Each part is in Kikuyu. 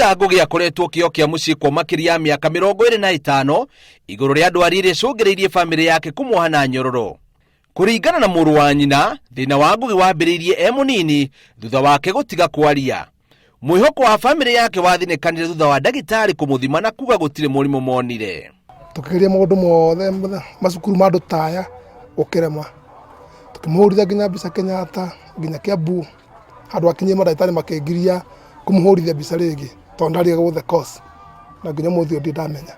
Peter Ngugi akoretwo kĩo kĩa mũciĩ kwa makĩria ya mĩaka 25 igũrũ rĩa ndwari ĩrĩa ĩcũngĩrĩirie bamĩrĩ yake kũmuoha na nyororo. Kũringana na mũrũ wa nyina, thĩna wa Ngugi wambĩrĩirie e mũnini thutha wake gũtiga kwaria. Mwĩhoko wa bamĩrĩ yake wathinĩkanire thutha wa ndagĩtarĩ kũmũthima na kuga gũtirĩ mũrimũ monire. Tũkĩgeria maũndũ mothe macukuru ma andũ ta aya gũkĩrema. Tũkĩmũhũrithia nginya mbica Kenyatta nginya Kiambu handũ akinyie mandagĩtarĩ makĩngiria kũmũhũrithia mbica rĩngĩ tondũ ndarigagwo the cause na nginya ũmũthĩ ũyũ ndirĩ ndamenya.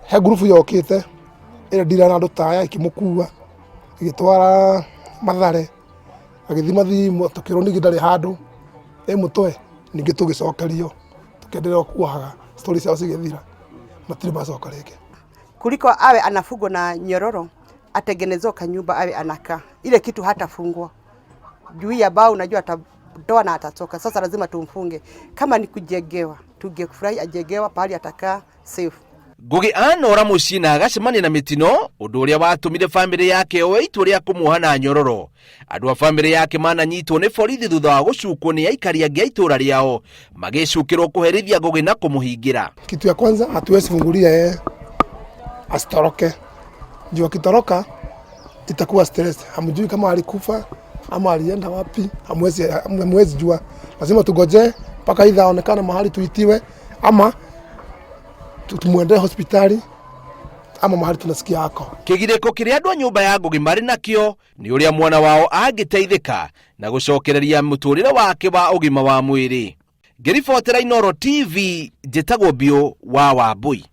He ngurubu yokĩte ĩrĩa ndiraga na andũ ta aya ĩkĩmũkua ĩgĩtwara Mathare agĩthiĩ mathimwo tũkĩrwo ningĩ ndarĩ handũ ĩ mũtwe ningĩ tũgĩcokerio tũkĩenderea kuohaga story ciao cigĩthira matirĩ macoka rĩngĩ. Kuliko awe anafungwa na nyororo atengenezewe kanyumba awe anakaa ile kitu hatafungwa juu ya bao, unajua atatoa na atatoka. Sasa lazima tumfunge, kama ni kujengewa, tungefurahi ajengewa pahali atakaa safe. Ngugi anora mũciĩ na agacemania na mĩtino ũndũ ũrĩa watũmire bamĩrĩ yake yoe itua rĩa kũmuoha na nyororo. Andũ a bamĩrĩ yake mananyitwo nĩ borithi thutha wa gũcukwo nĩ aikari angĩ a itũũra rĩao magĩcukĩrwo kũherithia Ngugi na kũmũhingĩra. Kitu ya kwanza hatuwezi fungulia yeye asitoroke, juu akitoroka itakuwa stress. Hamjui kama alikufa ama alienda wapi, hamwezi jua. Lazima tugoje mpaka idha aonekane mahali tuitiwe, ama tumwendee hospitali ama mahali tunasikia ako. Kĩgirĩko kĩrĩa andũ a nyũmba ya Ngugi marĩ nakĩo nĩ ũrĩa mwana wao angĩteithĩka na gũcokereria mũtũrĩre wake wa ũgima wa mwĩrĩ. Ngĩribotera Inooro TV, njĩtagwo Biũ wa Wambui.